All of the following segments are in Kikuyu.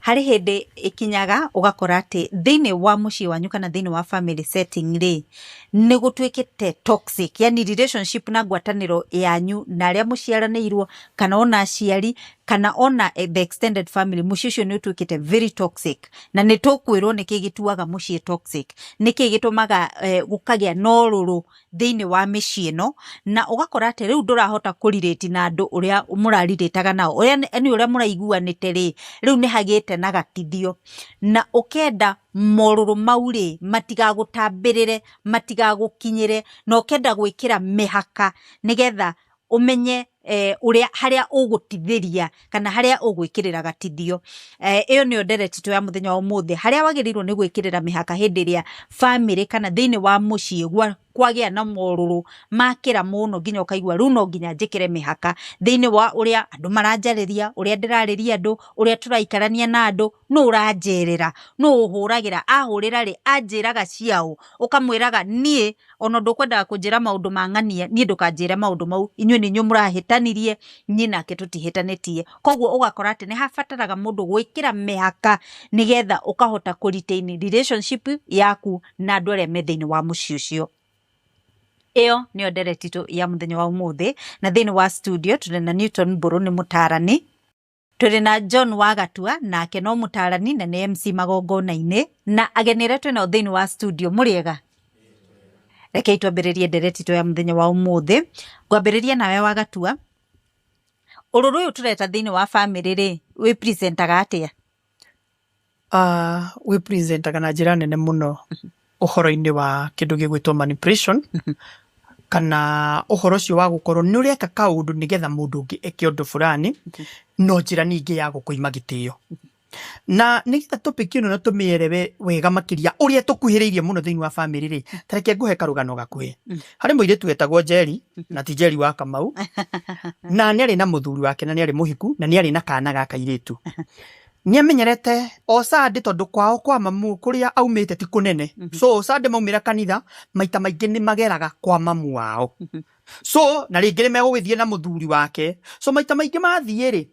Harĩ hĩndĩ ĩkinyaga ũgakora atĩ thĩinĩ wa mũciĩ wanyu kana thĩinĩ wa family setting rĩ, nĩ gũtuĩkĩte toxic, yani relationship na ngwatanĩro yanyu na arĩa mũciaranĩirwo kana ona aciari kana ona the extended family, mũciĩ ũcio nĩ ũtuĩkĩte very toxic. Na nĩ tũkwĩrwo nĩkĩ gĩtuaga mũciĩ toxic, nĩkĩ gĩtũmaga gũkagĩa na ũrũrũ thĩinĩ wa mĩciĩ ĩno, na ũgakora atĩ rĩu ndũrahota kũrirĩti na andũ ũrĩa mũrarirĩtaga nao, ũrĩa nĩ ũrĩa mũraiguanĩte rĩ, rĩu nĩ hagĩte na gatithio, na ũkenda morũrũ mau rĩ matigagũtambĩrĩre, matigagũkinyĩre, na ũkenda gwĩkĩra mĩhaka nĩgetha ũmenye ũrĩa harĩa ũgũtithĩria kana harĩa ũgwĩkĩrĩra gatithio. Ĩyo nĩyo ndereti itũ ya mũthenya wa ũmũthĩ, harĩa wagĩrĩirwo nĩ gwĩkĩrĩra mĩhaka hĩndĩ ĩrĩa bamĩrĩ kana thĩinĩ wa mũciĩ kwagĩa na morũrũ makĩra mũno nginya ũkaigua rĩu no nginya njĩkĩre mĩhaka thĩinĩ wa ũrĩa andũ maranjarĩria, ũrĩa ndĩrarĩria andũ, ũrĩa tũraikarania na andũ, nũ ũranjerera, nũ ũhũragĩra, ahũrĩra rĩ anjĩraga ciaũ, ũkamwĩraga niĩ ona ndũkwendaga kũnjĩra maũndũ ma ng'ania, niĩ ndũkanjĩre maũndũ mau, inyuĩ nĩ inyuĩ mũrahĩtanirie, niĩ nake tũtihĩtanĩtie. Koguo ũgakora atĩ nĩ habataraga mũndũ gwĩkĩra mĩhaka nĩgetha ũkahota kũ retain relationship yaku na andũ arĩa me thĩinĩ wa mũciĩ ũcio. Ĩyo nĩyo ndereti itũ ya mũthenya wa ũmũthĩ, na thĩinĩ wa studio tũrĩ na Newton Mbũrũ nĩ mũtarani, tũrĩ na John Wagatua nake no mũtarani na nĩ MC magongona-inĩ, na ageni arĩa twĩnao thĩinĩ wa studio mũrĩega? Rekei twambĩrĩrie ndereti itũ ya mũthenya wa ũmũthĩ. Ngwambĩrĩria nawe Wagatua, ũrũrũ ũyũ tũreta thĩinĩ wa bamĩrĩ rĩ, wĩ presentaga atĩa? Wĩ presentaga na njĩra nene mũno ũhoro-inĩ wa kĩndũ gĩgwĩtwo manipulation, kana ũhoro ũcio wa gũkorwo nĩ ũreka kaũndũ nĩgetha mũndũ ũngĩ eke ũndũ fulani, no njĩra ningĩ ya gũkũima gĩtĩo. Na nĩgetha topic ĩno na tũmĩerewe wega makĩria ũrĩa tũkuhĩrĩirie mũno thĩinĩ wa bamĩrĩ rĩ, ta reke ngũhe karũgano gakuhĩ. Harĩ mũirĩtu wetagwo Njeri, na ti Njeri wa Kamau, na nĩ arĩ na mũthuri wake na nĩ arĩ mũhiku na nĩ arĩ na kana ga kairĩtu. Nĩ amenyerete o Sunday tondũ kwao kwa mamu kũrĩa aumĩte ti kũnene. So Sunday maumĩra kanitha maita maingĩ nĩ mageraga kwa mamu wao. So na rĩngĩ nĩ megũgĩthiĩ na mũthuri wake. So maita maingĩ mathiĩ rĩ,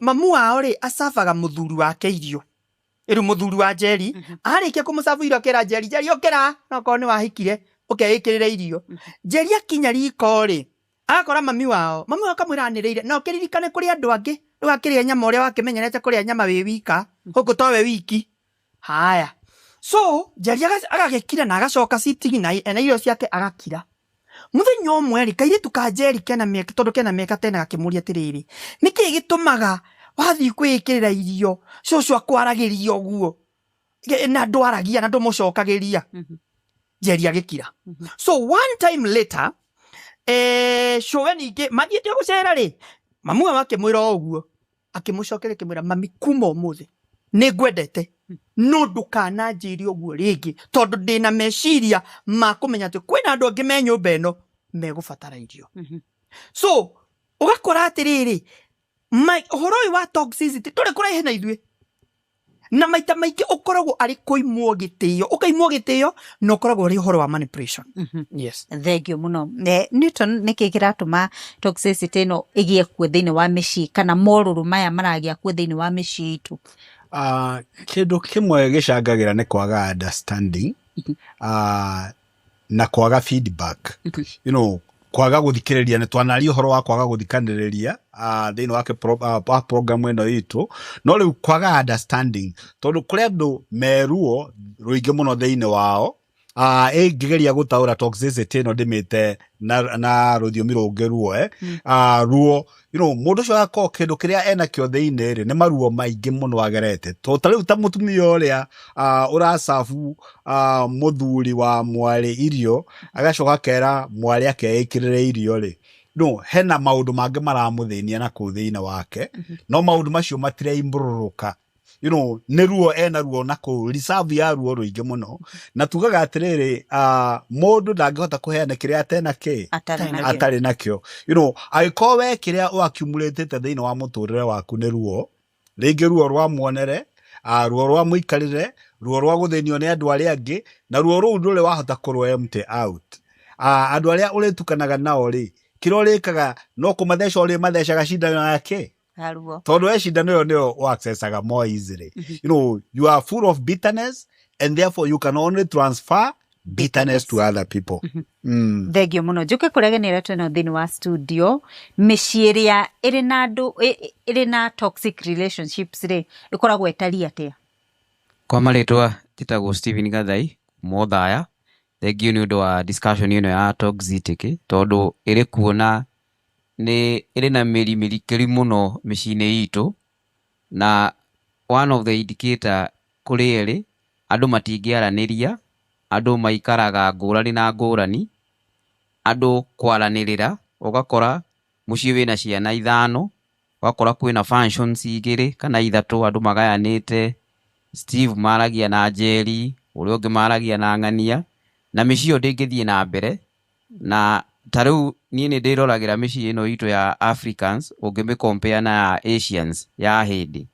mamu wao rĩ acabaga mũthuri wake irio. Rĩu mũthuri wa Njeri arĩkia kũmũcabu irio akera Njeri, Njeri ũkĩra, no korwo nĩ wahikire ũkeĩkĩrĩre irio. Njeri akinya riko rĩ, agakora mami wao, mami wao akamwĩra anĩrĩire, na ũkĩririkane kũrĩ andũ angĩ, ndũgakĩrĩe nyama ũrĩa wakĩmenyerete kũrĩa nyama wĩ wika, gũkũ towe wiki. Haya. So Njeri agagĩkira na agacoka sitting na ena irio ciake agakira. Mũthenya ũmwe rĩ, kairĩtu ka Njeri kena mĩaka, tondũ kena mĩaka tena gakĩmũria atĩrĩrĩ, nĩkĩ gĩtũmaga wathiĩ kwĩĩkĩrĩra irio cũcũ akwaragĩria ũguo na ndwaragia na ndũmũcokagĩria? Njeri agĩkira. So one time later, cũwe ningĩ mathiĩte gũcera rĩ, mamu wao akĩmwĩra o ũguo, akĩmũcokeria akĩmwĩra, mami kuma ũmũthĩ nĩ ngwendete no ndũkananjĩre ũguo rĩngĩ, tondũ ndĩna meciria ma kũmenya atĩ kwĩna andũ angĩ me nyũmba ĩno megũbatara irio. So ũgakora atĩrĩrĩ, ũhoro ũyũ wa toxicity ndũrĩ kũraihu na ithuĩ, na maita maingĩ ũkoragwo arĩ kũimwo gĩtĩo, ũkaimwo gĩtĩo na ũkoragwo ũrĩ ũhoro wa manipulation. Yes. Thank you mũno. Newton, nĩkĩ kĩratũma toxicity ĩno ĩgĩe kuo thĩinĩ wa mĩciĩ kana morũrũ maya maragĩa kuo thĩinĩ wa mĩciĩ itũ? Kĩndũ kĩmwe gĩcangagĩra nĩ kwaga understanding na kwaga feedback, kwaga gũthikĩrĩria. Nĩ twanaria ũhoro wa kwaga gũthikanĩrĩria thĩinĩ wa wa program ĩno itũ, no rĩu kwaga understanding, tondũ kũrĩ andũ meruo rũingĩ mũno thĩinĩ wao. Ĩngĩgeria gũtaũra toxicity ĩno ndĩmĩte na rũthiomi rũngĩ ruo, ruo, mũndũ ũcio agakorwo kĩndũ kĩrĩa enakĩo thĩinĩ rĩ nĩ maruo maingĩ mũno agerete. To ta rĩu ta mũtumia ũrĩa ũracabu mũthuri wa mwarĩ irio, agacoka akera mwarĩ akeĩkĩrĩre irio rĩ, no hena maũndũ mangĩ maramũthĩnia na kũu thĩinĩ wake, no maũndũ macio matireimbũrũrũka. Nĩ ruo ena ruo na kũu reserve ya ruo rũingĩ mũno, na tugaga atĩrĩrĩ, mũndũ ndangĩhota kũheana kĩrĩa atena kĩ atarĩ nakĩo. Atarĩ nakĩo. Angĩkorwo we kĩrĩa ũaccumulated thĩinĩ wa mũtũrĩre waku nĩ ruo, rĩngĩ ruo rwa muonere, ruo rwa mũikarĩre, ruo rwa gũthĩnio nĩ andũ arĩa angĩ, na ruo rũu ndũrĩ wahota kũrũ empty out. Andũ arĩa ũrĩtukanaga nao rĩ, kĩrĩa ũrĩkaga no kũmatheca ũrĩmathecaga cindano yake. Haruo. Tondũ we cindano ĩyo nĩyo ũ accessaga more easily. You are full of bitterness and therefore you can only transfer bitterness to other people. Thengio mũno. Njũke kũrĩa ageni arĩa twĩnao thĩinĩ wa studio. Mĩciĩ ĩrĩa ĩrĩ na andũ ĩrĩ na toxic relationships rĩ, ĩkoragwo ĩtariĩ atĩa? Kwa marĩtwa njĩtagwo Stephen Gathai kuma Othaya. Thengiũ nĩ ũndũ wa discussion ĩno ya toxicity, tondũ ĩrĩ kuo na nĩ ĩrĩ na mĩri mĩrikĩru mũno mĩciĩ-inĩ itũ, na one of the indicator kũrĩ erĩ, andũ matingĩaranĩria, andũ maikaraga ngũrani na ngũrani, andũ kwaranĩrĩra, ũgakora mũciĩ wĩna ciana 5, ũgakora kwĩna functions 2 kana 3, andũ magayanĩte, Steve maragia na Njeri, ũrĩa ũngĩ maragia na Ng'ania, na mĩciĩ ĩyo ndĩngĩthiĩ na mbere. Na ta rĩu niĩ nĩ ndĩroragĩra mĩciĩ ĩno itũ ya Africans ũngĩmĩ compare na ya Asians ya Ahĩndĩ.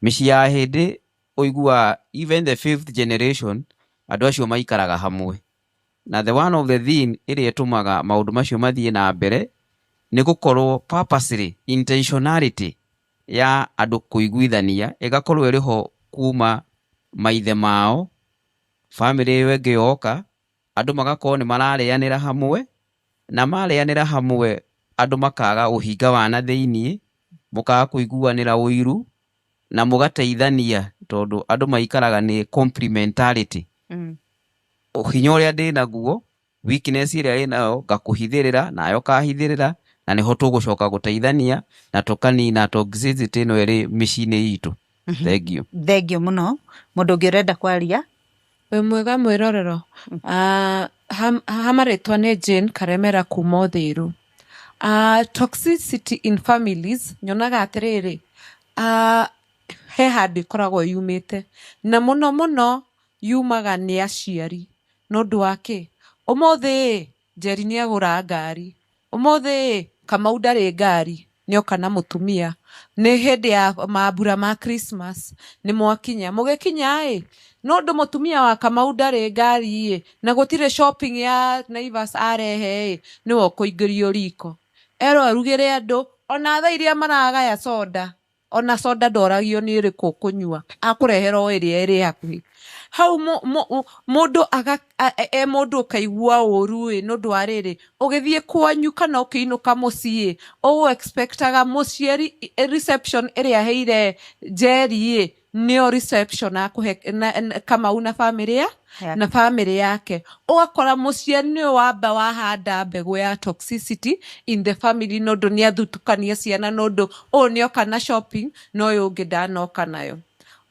Mĩciĩ ya Ahĩndĩ ũiguaga even the 5th generation andũ acio maikaraga hamwe. Na the one of the thing ĩrĩa ĩtũmaga maũndũ macio mathiĩ na mbere nĩ gũkorwo purposely intentionality ya andũ kũiguithania ĩgakorwo ĩrĩ ho kuma maithe mao, family ĩyo ĩngĩ yoka, andũ magakorwo nĩ mararĩanĩra hamwe, na marĩanĩra hamwe andũ makaga ũhinga wa na thĩiniĩ, mũkaga kũiguanĩra ũiru, na mũgateithania tondũ andũ maikaraga nĩ complementarity. Hinya ũrĩa ndĩnaguo, weakness ĩrĩa ĩnayo ngakũhithĩrĩra, nayo ũkahithĩrĩra, na nĩho tũgũcoka gũteithania na tũkanina toxicity ĩno ĩrĩ mĩciĩ-inĩ itũ. Thengiũ. Thengiũ mũno. Mũndũ ũngĩ ũrenda kwaria? Wĩ mwega mwĩrorero. Ha marĩtwa nĩ Jane Karemera kuma Uthiru. Toxicity in families nyonaga atĩrĩrĩ, he handũ ĩkoragwo yumĩte, na mũno mũno yumaga nĩ aciari. Nĩ ũndũ wa kĩ? Ũmũthĩ Njeri nĩ agũra ngari, ũmũthĩ Kamau ndarĩ ngari, nĩoka na mũtumia, nĩ hĩndĩ ya mambura ma Christmas, nĩ mwakinya, mũgĩkinya ĩ, nĩ ũndũ mũtumia wa Kamau ndarĩ ngari ĩ, na gũtirĩ shopping ya Naivas arehe ĩ, nĩwe ũkũingĩrio riko, erwo arugĩre andũ, ona thaa iria maragaya soda, ona soda ndoragio nĩ ĩrĩkũ ũkũnyua, akũrehera o ĩrĩa ĩrĩ hakuhĩ. Hau mũndũ e mũndũ ũkaigua ũru ĩ, nĩ ũndũ wa rĩrĩ, ũgĩthiĩ kwanyu kana ũkĩinũka mũciĩ, ũgũ expectaga mũciari reception ĩrĩa aheire Njeri ĩ, nĩyo reception akũhe Kamau na family ya na family yake. Ũgakora mũciari nĩwe wamba wahanda mbegũ ya toxicity in the family, nĩ ũndũ nĩ athutukania ciana, nĩ ũndũ ũyũ nĩoka na shopping na ũyũ ũngĩ ndanoka nayo.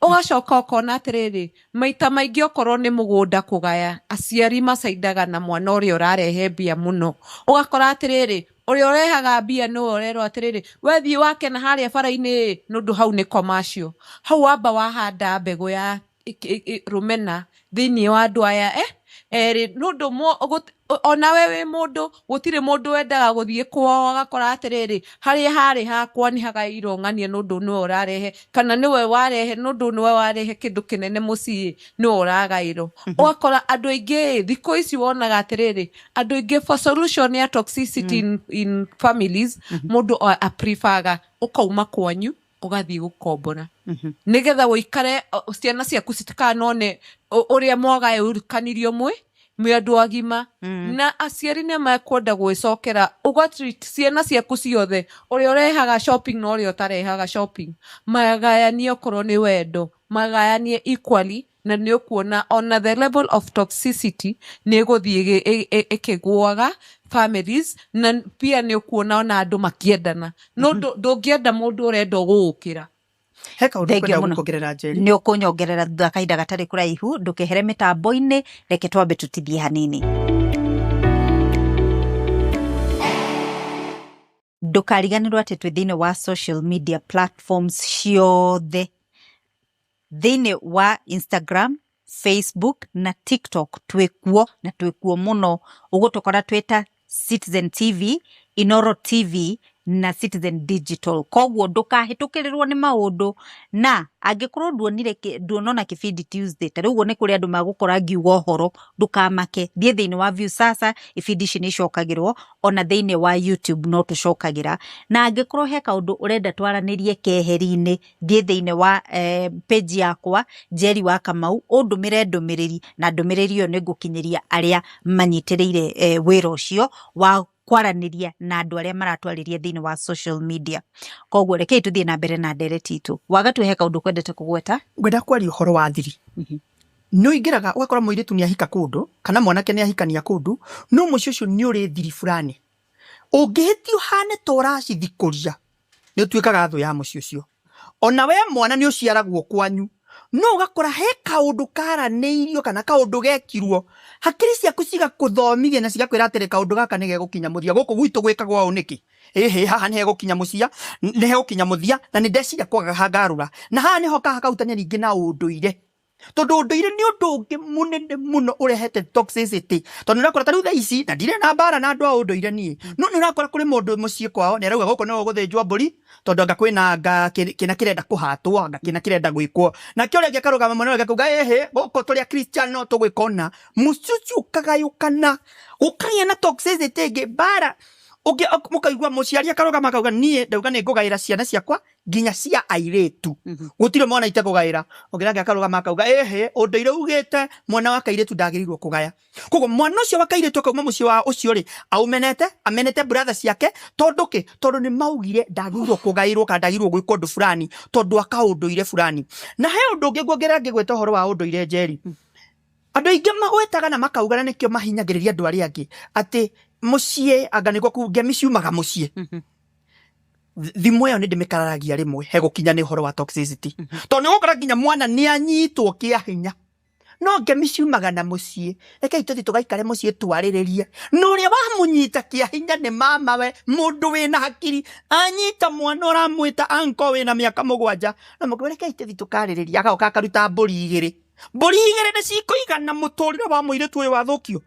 Ũgacoka ũkona atĩrĩrĩ, maita maingĩ okorwo nĩ mũgũnda kũgaya, aciari macaindaga na mwana ũrĩa ũrarehe mbia mũno. Ũgakora atĩrĩrĩ, ũrĩa ũrehaga mbia nĩwe ũrerwo atĩrĩrĩ, we thiĩ wake na harĩa bara-inĩ, nĩ ũndũ hau nĩ commercial. Hau wamba wahanda mbegũ ya rũmena thĩiniĩ wa andũ aya, erĩ, nĩ ũndũ onawe wĩ mũndũ, gũtirĩ mũndũ wendaga gũthiĩ kwao agakora atĩrĩrĩ, harĩa harĩ hakwa nĩ hagaĩirwo ng'ania nĩ ũndũ nĩwe ũrarehe, kana nĩwe warehe, nĩ ũndũ nĩwe warehe kĩndũ kĩnene mũciĩ, nĩwe ũragaĩrwo. Ũgakora andũ aingĩ thikũ ici wonaga atĩrĩrĩ, andũ aingĩ for solution ya toxicity in families, mũndũ apreferga ũkauma kwanyu ũgathiĩ gũkombora. Nĩgetha ũikare, ciana ciaku citikanone ũrĩa mwagayũkanirio mwĩ andũ agima. Na aciari nĩ mekwenda gwĩcokera, ũga treat ciana ciaku ciothe, ũrĩa ũrehaga shopping na ũrĩa ũtarehaga shopping, magayanie okorwo nĩ wendo, magayanie equally, na nĩ ũkuona ona the level of toxicity nĩ ĩgũthiĩ ĩkĩgũaga families, na pia nĩ ũkuona ona andũ makĩendana. No ndũngĩenda mũndũ ũrenda gũgũkĩra. He kaũndũ Thengiũ kwenda mũno. gũkuongerera, Njeri. Nĩ ũkũnyongerera thutha wa kahinda gatarĩ kũraihu, ndũkehere mĩtambo-inĩ, reke twambe tũtithie hanini. Ndũkariganĩrwo atĩ twĩ thĩinĩ wa social media platforms ciothe, thĩinĩ wa Instagram, Facebook na TikTok twĩkuo na twĩkuo mũno. Ũgũtũkora twĩ ta Citizen TV, Inoro TV Na Citizen Digital. Koguo ndũkahĩtũkĩrĩrwo nĩ maũndũ, na angĩkorwo nduonire nduonona kĩbindi Tuesday, ta rĩu ũguo nĩ kũrĩ andũ magũkora ngiuga ũhoro, ndũkamake, thiĩ thĩinĩ wa Viusasa, ibindi ici nĩ icokagĩrwo, ona thĩinĩ wa YouTube no tũcokagĩra. Na angĩkorwo he kaũndũ ũrenda twaranĩrie keheri-inĩ, thiĩ thĩinĩ wa page yakwa, Njeri wa Kamau, ũndũmĩre ndũmĩrĩri, na ndũmĩrĩri ĩyo nĩ ngũkinyĩria arĩa manyitĩrĩire wĩra ũcio wa kwaranĩria na andũ arĩa maratwarĩria thĩinĩ wa social media. Koguo rekei tũthiĩ na mbere na ndereti itũ. Wagatue he kaũndũ kwendete kũgweta? Ngwenda kwaria ũhoro wa thiri. Nĩ ũingĩraga ũgakora mũirĩtu nĩ ahika kũndũ kana mwanake nĩ ahikania kũndũ, no mũciĩ ũcio nĩ ũrĩ thiri fulani. Ũngĩhĩtia ũhane ta ũracithikũria, nĩ ũtuĩkaga thũ ya mũciĩ ũcio. Ona we mwana nĩ ũciaragwo kwanyu, no ũgakora he kaũndũ karanĩirio kana kaũndũ gekirwo, hakiri ciaku cigakũthomithia na cigakwĩra atĩrĩ, kaũndũ gaka nĩ gegũkinya mũthia, gũkũ gwitũ gwĩkagwo ũũ nĩkĩ? Ĩhĩ, haha nĩ hegũkinya mũcia, nĩ hegũkinya mũthia, na nĩ ndeciria kwaga hangarũra. Na haha nĩho hakahutania ningĩ na ũndũire. Tondũ ũndũire nĩ ũndũ ũngĩ mũnene mũno ũrehete toxicity. Tondũ nĩ ũrakora ta rĩu thaa ici, na ndirĩ na mbara na andũ a ũndũire niĩ, no nĩ ũrakora kũrĩ mũndũ mũciĩ kwao nĩ arauga gũkũ nĩho gũthĩnjwo mbũri, tondũ anga kwĩna anga kĩna kĩrenda kũhatwo, anga kĩna kĩrenda gwĩkwo. Nake ũrĩa ũngĩ akarũgama mwena ũrĩa ũngĩ akauga ĩhĩ, gũkũ tũrĩ akristiano tũgwĩka ũna. Mũciĩ ũcio ũkagayũkana, gũkagĩa na toxicity ĩngĩ, mbara. Ũngĩ mũkaigua mũciari akarũgama akauga niĩ ndauga nĩ ngũgaĩra ciana ciakwa nginya cia airĩtu. Gũtirĩ mwana itekũgaĩra. Ũngĩ nake akarũgama akauga ĩhĩ, ũndũire ugĩte mwana wa kairĩtu ndagĩrĩirwo kũgaya. Koguo mwana ũcio wa kairĩtu akauma mũciĩ wa ũcio rĩ, aumenete, amenete brother ciake, tondũ kĩ? Tondũ nĩ maugire ndagĩrĩirwo kũgaĩrwo kana ndagĩrĩirwo gwĩkwo ũndũ fulani, tondũ wa kaũndũire fulani. Na he ũndũ ũngĩ nguongerera ngĩgweta ũhoro wa ũndũire, Njeri. Andũ aingĩ magwetaga na makauga na nĩkĩo mahinyagĩrĩria andũ arĩa angĩ, atĩ mũciĩ anga nĩkuo ngemi ciumaga mũciĩ. Thimũ ĩyo nĩ ndĩmĩkararagia rĩmwe hegũkinya nĩ ũhoro wa toxicity. Tondũ nĩ ũgũkora nginya mwana nĩ anyitwo kĩa hinya, no ngemi ciumaga na mũciĩ. Rekei tũthiĩ tũgaikare mũciĩ twarĩrĩrie. Na ũrĩa wamũnyita kĩa hinya nĩ mamawe, mũndũ wĩna hakiri. Anyita mwana ũramwĩta uncle wĩna mĩaka 7, na mũkĩmwĩra rekei tũthiĩ tũkarĩrĩrie, agoka akaruta mbũri igĩrĩ. Mbũri igĩrĩ nĩ cikũigana mũtũrĩre wa mũirĩtu ũyũ wathũkio.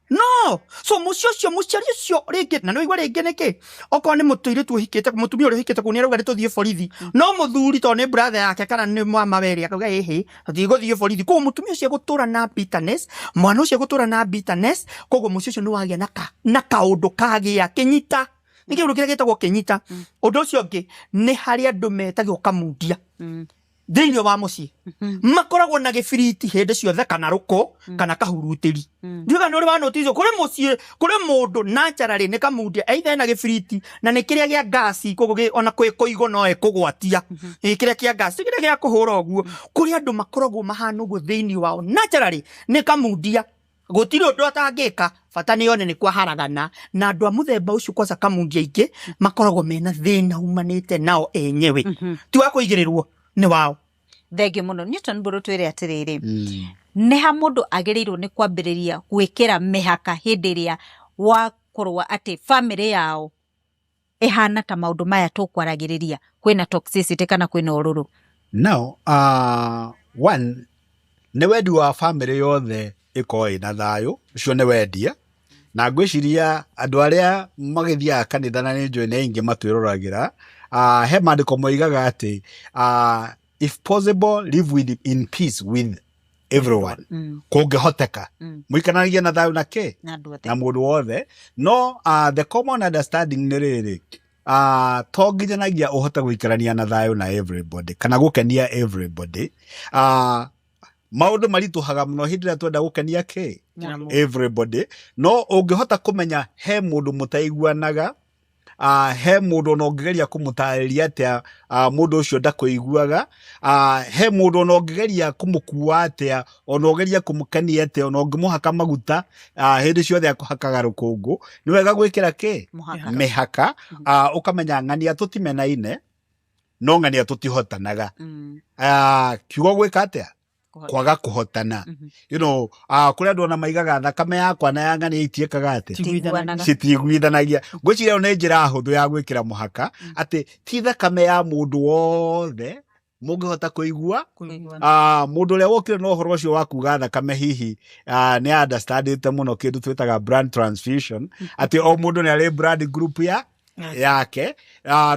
No, so mũciĩ ũcio, mũciari ũcio rĩngĩ, na nĩ waigua rĩngĩ nĩkĩ? Okorwo nĩ mũtũirĩtu ũhikĩte, mũtumia ũrĩa ũhikĩte kũu nĩ arauga nĩ tũthiĩ borithi. No mũthuri tondũ nĩ brother yake kana nĩ mama werĩ akauga ĩhĩ, tũtigũthiĩ borithi. Koguo mũtumia ũcio egũtũra na bitterness, mwana ũcio egũtũra na bitterness, koguo mũciĩ ũcio nĩ wagĩa na kaũndũ kagĩa kĩnyita. Nĩ kĩũndũ kĩrĩa gĩtagwo kĩnyita. Ũndũ ũcio ũngĩ nĩ harĩ andũ metagwo kamundia. Thĩinĩ wa mũciĩ makoragwo na gĩbiriti hĩndĩ ciothe kana rũkũ kana kahurutĩri. Ndiũĩ kana nĩ ũrĩ wa notice kũrĩ mũciĩ kũrĩ mũndũ naturally nĩ kamundia either ena gĩbiriti na nĩ kĩrĩa gĩa ngasi, koguo ona kũigwo no ekũgwatia. Ĩ, kĩrĩa kĩa ngasi, kĩrĩa gĩa kũhũra ũguo. Kũrĩ andũ makoragwo mahana ũguo thĩinĩ wao naturally nĩ kamundia, gũtirĩ ũndũ atangĩka, bata nĩ one nĩ kwaharagana. Na andũ a mũthemba ũcio kwanza kamundia aingĩ makoragwo mena thĩna umanĩte nao enyewe, ti wa kũigĩrĩrwo, nĩ wao. Thengiũ mũno Newton Mbũrũ. Twĩre atĩrĩrĩ, nĩ ha mũndũ agĩrĩirwo nĩ kwambĩrĩria gwĩkĩra mĩhaka hĩndĩ ĩrĩa wakorwo atĩ bamĩrĩ yao ĩhana ta maũndũ maya tũkwaragĩrĩria, kwĩna toxicity kana kwĩna ũrũrũ? Now, one, nĩ wendi wa bamĩrĩ yothe ĩkorwo ĩna thayũ, ũcio nĩ wendia. Na ngwĩciria andũ arĩa magĩthiaga kanitha na nĩ njũĩ nĩ aingĩ matwĩroragĩra, he maandĩko moigaga atĩ if possible live in peace with everyone. Kũngĩhoteka mũikaranagie na thayũ na kĩ? Na andũ othe. Na mũndũ wothe. No the common understanding nĩ rĩrĩ, to nginyanagia ũhote gũikarania na thayũ na everybody kana gũkenia everybody. Maũndũ maritũhaga mũno hĩndĩ ĩrĩa twenda gũkenia kĩ? Everybody. No ũngĩhota kũmenya he mũndũ mũtaiguanaga, he mũndũ ona ũngĩgeria kũmũtarĩria atĩa, mũndũ ũcio ndakũiguaga, he mũndũ ona ũngĩgeria kũmũkua atĩa, ona ũgerie kũmũkenia atĩa, ona ũngĩmũhaka maguta, hĩndĩ ciothe akũhakaga rũkũngũ, nĩ wega gwĩkĩra kĩ? Mũhaka. Mĩhaka. Ũkamenya ng'ania tũtimenaine, no ng'ania tũtihotanaga. Kiugo gwĩka atĩa? Kwaga kũhotana. Kũrĩ andũ ona maigaga thakame yakwa na ya ng'ania itiĩkaga atĩa? Citiguanaga. Citiguithanagia. Ngwĩciria ĩyo nĩ njĩra hũthũ ya gwĩkĩra mũhaka atĩ ti thakame ya mũndũ wothe mũngĩhota kũigua. Mũndũ ũrĩa wokire na ũhoro ũcio wa kuga thakame hihi nĩ understandĩte mũno kĩndũ twĩtaga blood transfusion, atĩ o mũndũ nĩ arĩ blood group ya Yake.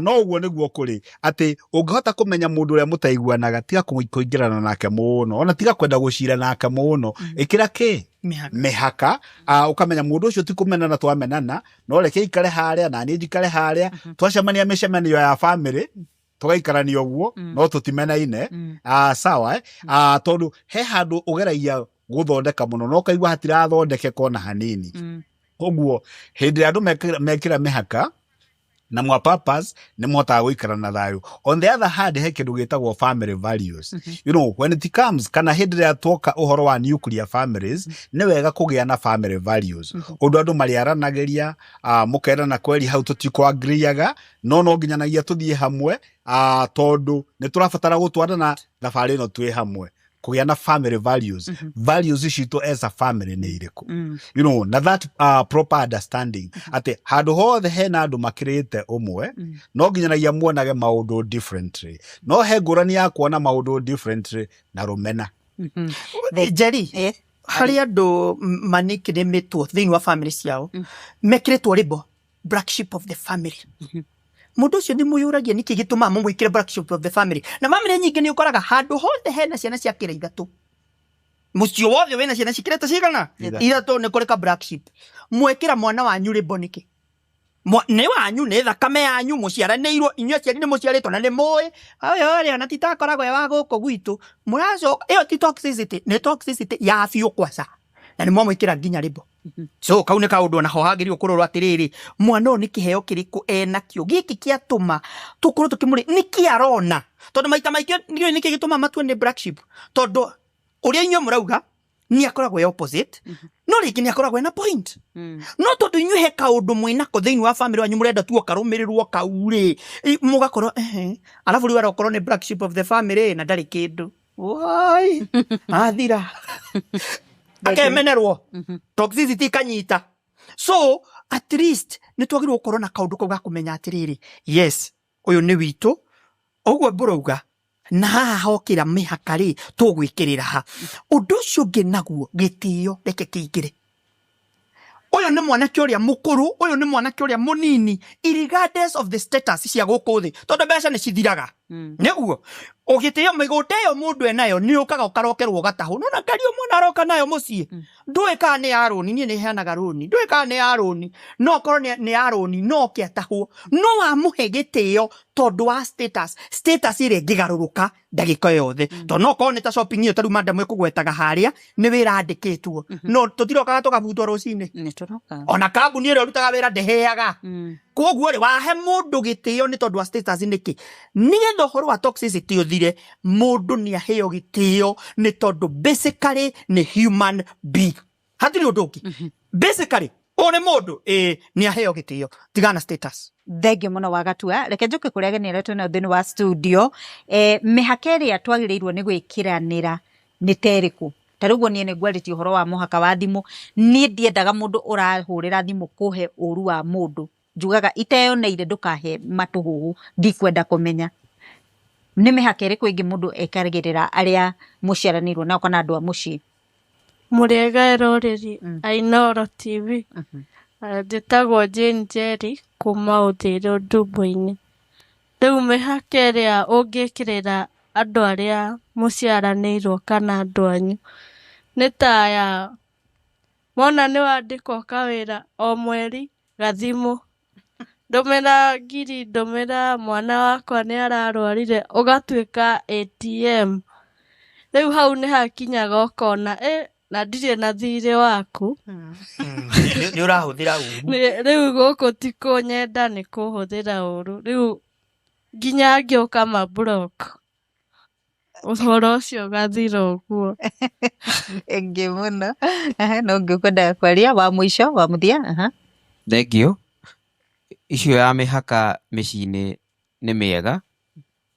No ũguo nĩguo kũrĩ atĩ ũngĩhota kũmenya mũndũ ũrĩa mũtaiguanaga, tiga kũingĩrana nake mũno, ona tiga kwenda gũcira nake mũno. Ĩkĩra kĩ Mĩhaka. Mĩhaka. Ũkamenya mũndũ ũcio ti kũmenana twamenana, no reke ikare harĩa na niĩ njikare harĩa. Twacemania mĩcemanio ya famĩlĩ tũgaikarania ũguo, no tũtimenaine. Sawa, eh? Tondũ he handũ ũgeragia gũthondeka mũno no ũkaigua hatirathondekeka ona hanini. Ũguo hĩndĩ ĩrĩa andũ mekĩra mĩhaka na mwa purpose, nĩ mũhotaga gũikara na thayũ. On the other hand, he kĩndũ gĩtagwo family values. When it comes, kana hĩndĩ ĩrĩa twoka ũhoro wa nuclear families, nĩ wega kũgĩa na family values, ũndũ andũ marĩaranagĩria, mũkerana kweri hau tũtikũagriaga, no nginyanagia tũthiĩ hamwe, tondũ nĩ tũrabatara gũtwarana thabarĩ ĩno twĩ hamwe. Kũgĩa na family values, values citũ as a family nĩ irĩkũ, na that proper understanding atĩ handũ hothe hena andũ makĩrĩte ũmwe, no nginyanagia muonage maũndũ differently, no he ngũrani ya kuona maũndũ differently na rũmena. Njeri. Yes. Harĩ andũ manikĩrĩmĩtwo thĩinĩ wa family ciao, mekĩrĩtwo label "black sheep of the family". Mũndũ ũcio nĩ mũyũragia nĩkĩ gĩtũmaga mũmwĩkĩre black sheep of the family. Na family nyingĩ nĩ ũkoraga handũ hothe hena ciana cia kĩra ithatũ, mũciĩ wothe wĩna ciana cikĩrĩte cigana? Ithatũ. Ithatũ, nĩ kũrĩ ka black sheep. Mwekĩra mwana wanyu label nĩkĩ? Nĩ wanyu, nĩ thakame yanyu, mũciaranĩirwo inyuĩ aciari, nĩ mũciarĩtwo na nĩ mũĩ ũyũ rĩ, ona ti takoragwo e wa gũkũ gwitũ. Mũracoka, ĩyo ti toxicity? Nĩ toxicity ya biũ kwaca, na nĩ mwamwĩkĩra nginya label. So kau nĩ kaũndũ ona ho hagĩrĩirwo kũrorwo atĩrĩrĩ, mwana ũyũ nĩ kĩheo kĩrĩkũ enakĩo gĩkĩ kĩatũma tũkorwo tũkĩmũrĩ nĩkĩ arona? Tondũ maita maingĩ ndiũĩ nĩkĩ gĩtũmaga matue nĩ black sheep, tondũ ũrĩa inyuĩ mũrauga nĩ akoragwo e opposite, no rĩngĩ nĩ akoragwo ena point, no tondũ inyuĩ he kaũndũ mwĩnako thĩinĩ wa family wanyu mũrenda tu karũmĩrĩrwo kau rĩ, mũgakorwo ehe, arabu rĩu arokorwo nĩ black sheep of the family na ndarĩ kĩndũ. Wai, athira akemenerwo, toxicity ikanyita. So at least nĩ twagĩrĩirwo gũkorwo na kaũndũ kau ga kũmenya atĩrĩrĩ, yes, ũyũ nĩ witũ ũguo mbũrauga, na haha hokĩra mĩhaka rĩ, tũgwĩkĩrĩra ha. Ũndũ ũcio ũngĩ naguo, gĩtĩo reke kĩingĩre. Ũyũ nĩ mwanake ũrĩa mũkũrũ, ũyũ nĩ mwanake ũrĩa mũnini, irregardless of the status cia gũkũ thĩ, tondũ mbeca nĩ cithiraga. Nĩguo ũgĩtĩo mĩgũnda ĩyo mũndũ enayo nĩ ũkaga ũkarokerwo ũgatahwo. Nona ngari ĩyo mwana aroka nayo mũciĩ, ndũĩ kana nĩ ya rũni. Niĩ nĩ heanaga rũni, ndũĩ kana nĩ ya rũni, no okorwo nĩ ya rũni no oke atahwo. No wamũhe gĩtĩo tondũ wa status, status ĩrĩa ĩngĩgarũrũka ndagĩka o yothe, tondũ no okorwo nĩ ta shopping ĩyo tarĩu madam ĩkũgwetaga harĩa nĩ wĩra andĩkĩtwo, no tũtirokaga tũgabutwo rũcinĩ. Nĩ tũroka. Ona kambuni ĩrĩa ũrutaga wĩra ndĩheaga. Koguo rĩ, wahe mũndũ gĩtĩo nĩ tondũ wa status nĩkĩ? Nĩgetha ũhoro wa toxicity ũthire, mũndũ nĩ aheo gĩtĩo nĩ tondũ basically nĩ human being, hatirĩ ũndũ ũngĩ. Basically ũyũ nĩ mũndũ, ĩĩ, nĩ aheo gĩtĩo tigana status. Thengio mũno Wagatua. Reke njũke kũrĩa ageni arĩa twĩnao thĩinĩ wa studio. Mĩhaka ĩrĩa twagĩrĩirwo nĩ gwĩkĩranĩra nĩ ta ĩrĩkũ? Ta rĩu ũguo niĩ nĩ ngwarĩtie ũhoro wa mũhaka wa thimũ. Niĩ ndiendaga mũndũ ũrahũrĩra thimũ kũhe ũru wa mũndũ. Njugaga iteyoneire ndũkahe matũhũhũ, ndikwenda kũmenya. Nĩ mĩhaka ĩrĩkũ ĩngĩ mũndũ ekagĩrĩra arĩa mũciaranĩirwo nao kana andũ a mũciĩ? Mũrĩega eroreri a Inooro TV. Njĩtagwo Jane Njeri kuma Ũthĩrĩ Ndumbo-inĩ. Rĩu mĩhaka ĩrĩa ũngĩkĩrĩra andũ arĩa mũciaranĩirwo kana andũ anyu nĩ ta ya mona nĩ wandĩkwo kawĩra, o mweri gathimũ, ndũmĩra ngiri, ndũmĩra mwana wakwa nĩ ararwarire, ũgatuĩka ATM. Rĩu hau nĩ hakinyaga ũkona ĩ na ndirĩ na thirĩ waku. Nĩ ũrahũthĩra ũru. Rĩu gũkũ ti kũnyenda, nĩ kũhũthĩra ũru. Rĩu nginya angĩ ũkama block, ũhoro ũcio ũgathira ũguo. Ĩngĩ mũno. Aha, no ũngĩ ũkwendaga kwaria wa mũico wa mũthia, aha. Thengio. Icio ya mĩhaka mĩciĩ-inĩ nĩ mĩega,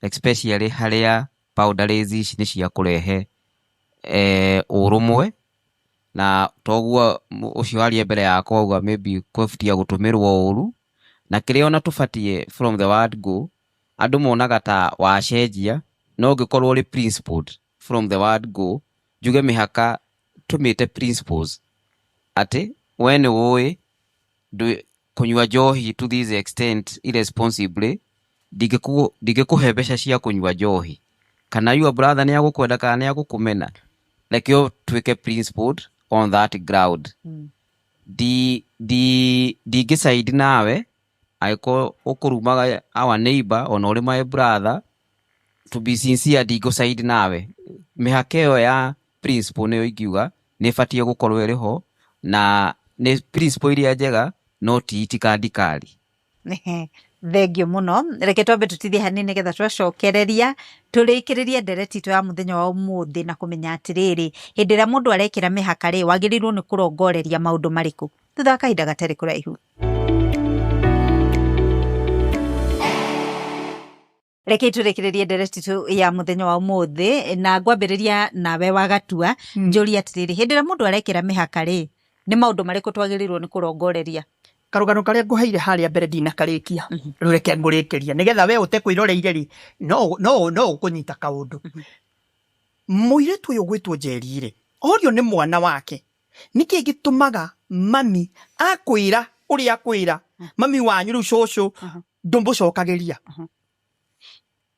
especially harĩa boundaries ici nĩ cia kũrehe ũrũmwe, na toguo ũcio waria mbere yakwa auga maybe kũbatie gũtũmĩrwo ũru, na kĩrĩa ona tũbatiĩ from the word go, andũ monaga ta wacenjia, no ũngĩkorwo ũrĩ principled from the word go, njuge mĩhaka tũmĩte principles atĩ we nĩ ũĩ Kũnyua njohi to this extent irresponsibly, ndingĩkũhe mbeca cia kũnyua njohi. Kana your brother nĩ agũkwenda kana nĩ agũkũmena, reke ũtuĩke principled on that ground. Ndingĩ side nawe angĩkorwo ũkũrumaga our neighbor ona ũrĩ my brother, to be sincere ndingũ side nawe. Mĩhaka ĩyo ya principle nĩyo ingiuga nĩ ĩbatiĩ gũkorwo ĩrĩ ho, na nĩ principle iria njega no ti itikandikari. Thengio mũno. Reke twambe tũtithie hanini nĩgetha twacokereria tũrĩkĩrĩrie ndereti itũ ya mũthenya wa ũmũthĩ na kũmenya atĩrĩrĩ, hĩndĩ ĩrĩa mũndũ arekĩra mĩhaka rĩ, wagĩrĩirwo nĩ kũrongoreria maũndũ marĩkũ thutha wa kahinda gatarĩ kũraihu. Reke tũrĩkĩrĩrie ndereti itũ ya mũthenya wa ũmũthĩ na ngwambĩrĩria nawe Wagatua. Njũrie atĩrĩrĩ, hĩndĩ ĩrĩa mũndũ arekĩra mĩhaka rĩ, nĩ maũndũ marĩkũ twagĩrĩirwo nĩ kũrongoreria? Karũgano karĩa ngũheire harĩa mbere ndinakarĩkia, rĩu reke ngũrĩkĩria nĩgetha we ũtekwĩroreire rĩ, no ũkũnyita kaũndũ. Mũirĩtu ũyũ ũgwĩtwo Njeri rĩ, orio nĩ mwana wake, nĩkĩ gĩtũmaga mami akwĩra ũrĩa akwĩra, mami wanyu rĩu cũcũ ndũmũcokagĩria?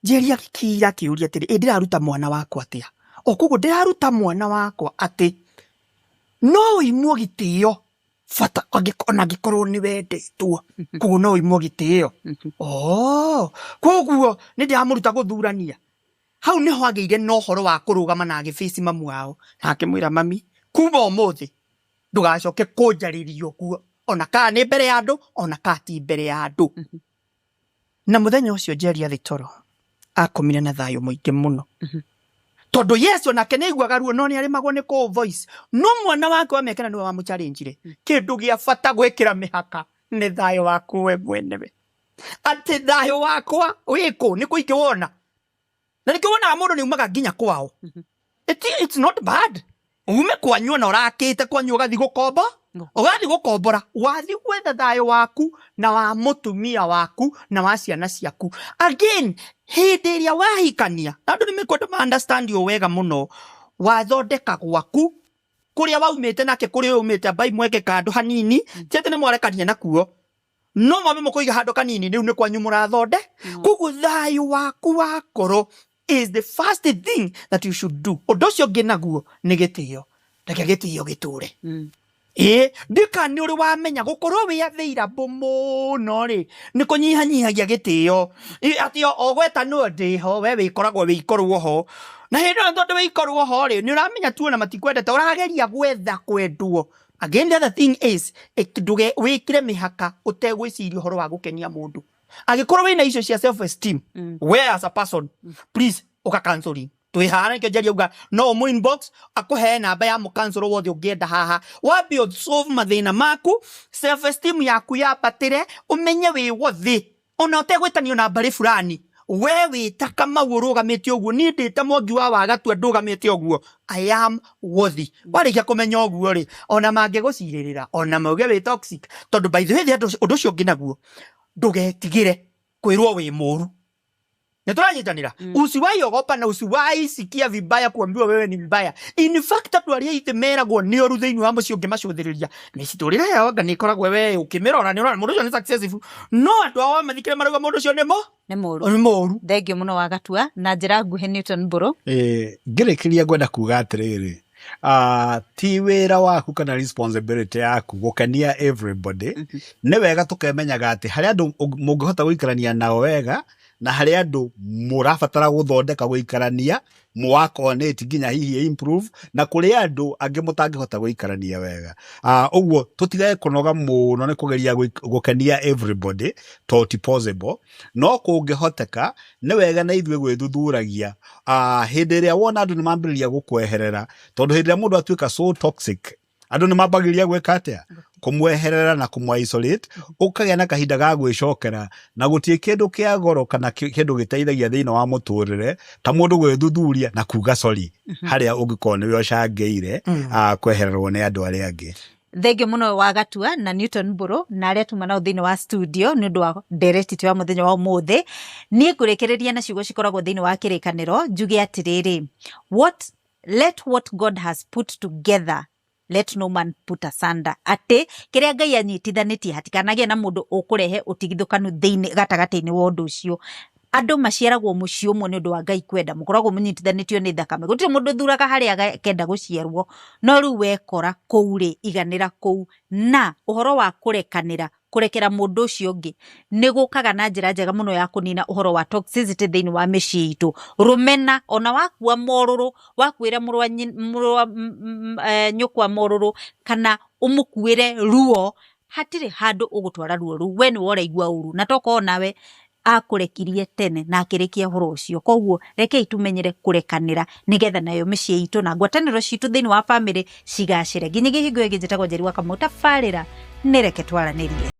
Njeri agĩkira akĩũria atĩrĩ, ĩ ndĩraruta mwana wakwa atĩa? O koguo ndĩraruta mwana wakwa atĩ no ũimwo gĩtĩo bata ona angĩkorwo nĩ wendetwo, koguo no ũimwo gĩtĩo. Oh, koguo nĩ ndĩramũruta gũthurania. Hau nĩho agĩire na ũhoro wa kũrũgama na agĩbĩci mamu wao na akĩmwĩra, mami, kuma ũmũthĩ ndũgacoke kũnjarĩria ũguo, ona kana nĩ mbere ya andũ ona kana ti mbere ya andũ. Na mũthenya ũcio Njeri athĩ toro akomire na thayũ mũingĩ mũno, tondũ yes onake nĩ aiguaga ruo no nĩ arĩmagwo nĩ kũ voice, no mwana wake wa mĩaka ĩna nĩwe wamũchallengeire. Kĩndũ gĩa bata gwĩkĩra mĩhaka nĩ thayũ waku we mwenewe, atĩ thayũ wakwa wĩkũ nĩ kũ ingĩwona. Na nĩkĩo wonaga mũndũ nĩ umaga nginya kwao. It's not bad ume kwanyu ona ũrakĩte kwanyu ũgathiĩ gũkomba, ũgathiĩ gũkombora, wathiĩ gwetha thayũ waku na wa mũtumia waku na wa ciana ciaku. Again, hĩndĩ ĩrĩa wahikania, na andũ nĩ mekwenda ma understand ũũ wega mũno, wathondeka gwaku kũrĩa waumĩte nake kũrĩa ũyũ umĩte, ambai mweke kandũ hanini, ti atĩ nĩ mwarekania nakuo, no mwambe mũkũiga handũ kanini, rĩu nĩ kwanyu mũrathonde. Koguo thayũ waku wa ngoro is the first thing that you should do. Ũndũ ũcio ũngĩ naguo nĩ gĩtĩo. Reke gĩtĩo gĩtũre. Ĩĩ, ndika nĩ ũrĩ wamenya gũkorwo wĩ available mũno rĩ, nĩ kũnyihanyihagia gĩtĩo. Atĩ o gwetanwo ndĩho, we wĩkoragwo wĩikorwo ho, na hĩndĩ ĩyo tondũ wĩikorwo ho rĩ, nĩ ũramenya tu ona matikwendete, ũrageria gwetha kwendwo. Again, the other thing is ndũge wĩkĩre mĩhaka ũtegwĩciria ũhoro wa gũkenia mũndũ. Angĩkorwo wĩna icio cia self esteem, we as a person, please ũka counseling twĩ haha. Nĩkĩo Njeri auga no ũmũ inbox akũhe namba ya mũkansũrũ wothe ũngĩenda haha, wambe solve mathĩna maku, self esteem yaku yambatĩre, ũmenye wĩ worthy ona ũtegwĩtanio na mbarĩ fulani. We wĩ ta Kamau ũrũgamĩte ũguo, niĩ ndĩ ta Mwangi wa Wagatua ndũgamĩte ũguo, I am worthy. Warĩkia kũmenya ũguo rĩ, ona mangĩgũcirĩrĩra ona mauge wĩ toxic, tondũ by the way, ũndũ ũcio ũngĩ naguo, ndũgetigĩre kwĩrwo wĩ mũru. Nĩ tũranyitanĩra? Usiwahi ogopa na usiwahi sikia vibaya kuambiwa wewe ni mbaya. In fact, andũ arĩa ithe meragwo nĩ oru thĩinĩ wa mũciĩ, ũngĩmacũthĩrĩria mĩcitũrĩre yao anga nĩ ĩkoragwo we ũkĩmĩrora nĩ ũrona mũndũ ũcio nĩ successful, no andũ ao mathikĩre marauga mũndũ ũcio nĩ mo Nĩ mũru. Nĩ mũru. Thengio mũno Wagatua. Na njĩra nguhĩ, Newton Mbũrũ. Ngĩrĩkĩria ngwenda kuga atĩrĩrĩ, ti wĩra waku kana responsibility yaku gũkenia everybody. Nĩ wega tũkemenyaga atĩ harĩ andũ mũngĩhota gũikarania nao wega na harĩ andũ mũrabatara gũthondeka gũikarania mũwakonĩti nginya hihi improve, na kũrĩ andũ angĩ mũtangĩhota gũikarania wega. Ũguo tũtigage kũnoga mũno nĩ kũgeria gũkenia everybody, to ti possible. No kũngĩhoteka nĩ wega na ithuĩ gwĩthuthuragia hĩndĩ ĩrĩa wona andũ nĩ mambĩrĩria gũkweherera, tondũ hĩndĩ ĩrĩa mũndũ atuĩka so toxic, andũ nĩ mambagĩrĩria gwĩka atĩa? Kũmweherera na kũmũ isolate. Ũkagĩa na kahinda ga gwĩcokera, na gũtirĩ kĩndũ kĩa goro kana kĩndũ gĩteithagia thĩinĩ wa mũtũrĩre ta mũndũ gwĩthuthuria na kuga sorry harĩa ũngĩkorwo nĩwe ũcangĩire kwehererwo nĩ andũ arĩa angĩ. Thengio mũno Wagatua na Newton Mbũrũ na arĩa tuma nao thĩinĩ wa studio nĩ ũndũ wa ndereti itũ ya mũthenya wa ũmũthĩ. Niĩ ngũrĩkĩrĩria na ciugo cikoragwo thĩinĩ wa Kĩrĩkanĩro, njuge atĩrĩrĩ, what let what God has put together. Let no man put asunder, atĩ kĩrĩa Ngai anyitithanĩtie hatikanagĩe na mũndũ ũkũrehe ũtigithũkanu thĩinĩ gatagatĩ-inĩ wa ũndũ ũcio. Andũ maciaragwo mũciĩ ũmwe nĩ ũndũ wa Ngai kwenda, mũkoragwo mũnyitithanĩtio nĩ thakame, gũtirĩ mũndũ ũthuraga harĩa akenda gũciarwo, no rĩu wekora kũu rĩ, iganĩra kũu. Na ũhoro wa kũrekanĩra, kũrekera mũndũ ũcio ũngĩ nĩ gũkaga na njĩra njega mũno ya kũnina ũhoro wa toxicity thĩinĩ wa mĩciĩ itũ. Rũmena, ona wakua morũrũ, wakuĩra mũrũ wa nyũkwa morũrũ kana ũmũkuĩre ruo, hatirĩ handũ ũgũtwara ruo rũu, we nĩwe ũraigua ũru, na tokorwo nawe akũrekirie tene na akĩrĩkia ũhoro ũcio. Koguo rekei tũmenyere kũrekanĩra nĩgetha nayo mĩciĩ itũ na ngwatanĩro citũ thĩinĩ wa bamĩrĩ cigacĩre. Nginyagia hingo ĩngĩ, njĩtagwo Njeri wa Kamau, tabarĩra nĩ Reke Twaranĩrie.